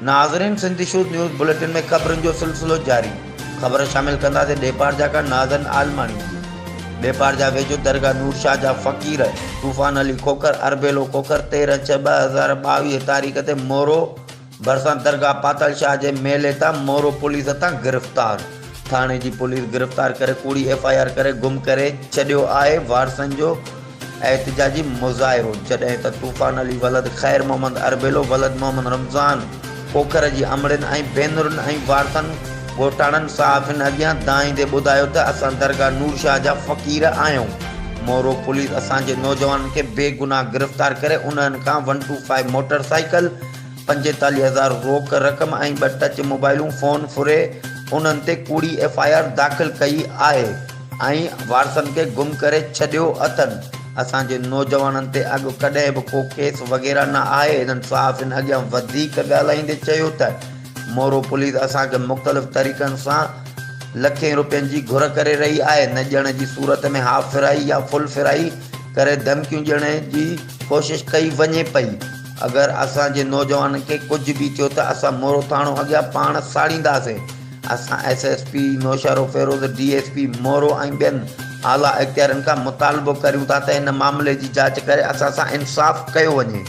ناظرين Sindh issues news bulletin ۾ خبرن جو سلسلو جاري خبر شامل ڪنداسين ڏيپارجا کان ناظرن عالماڻي جي ڏيپارجا ويجهو درگاهه نور شاهه جا فقير طوفان علي کوکر اربيلو کوکر 13 ڇهه 2022 تاريخ تي مورو ڀرسان درگاهه پاتل شاهه جي ميلي تان مورو پوليس هٿان گرفتار ٿاڻي جي پوليس گرفتار ڪري ڪوڙي ايف I R ڪري گم ڪري ڇڏيو آهي وارثن جو احتجاجي مظاهرو، جڏهن ته طوفان علي ولد خير محمد اربيلو ولد محمد رمضان کوکر جي امڙين ۽ ڀينرن ۽ وارثن ڳوٺاڻن صحافين اڳيان دانهيندي ٻڌايو ته اسان درگاهه نور شاهه جا فقير آهيون مورو پوليس اسان جي نوجوانن کي بي گناهه گرفتار ڪري انهن کان one two five motor cycle, 45 هزار روڪ رقم ۽ ٻه ٽچ موبائلون فون ڦري انهن تي ڪوڙي ايف I R داخل ڪئي آهي ۽ وارثن کي گم ڪري ڇڏيو اٿن اسان جي نوجوانن تي اڳ ڪڏهن به ڪو ڪيس وغيره نه آهي هنن صحافين اڳيان وڌيڪ ڳالهائيندي چيو ته مورو پوليس اسان کي مختلف طريقن سان لکين روپين جي گهر ڪري رهي آهي نه ڏيڻ جي صورت ۾ هاف فرائي يا فل فرائي ڪري ڌمڪيون ڏيڻ جي ڪوشش ڪئي وڃي پئي اگر اسان جي نوجوانن کي ڪجهه به ٿيو ته اسان مورو ٿاڻو اڳيان پاڻ ساڙينداسين. اسان S S P Naushahro Feroze, D S P Moro ۽ ٻين اعليٰ اختيارين کان مطالبو ڪريون ٿا ته هن معاملي جي جاچ ڪري اسان سان انصاف ڪيو وڃي.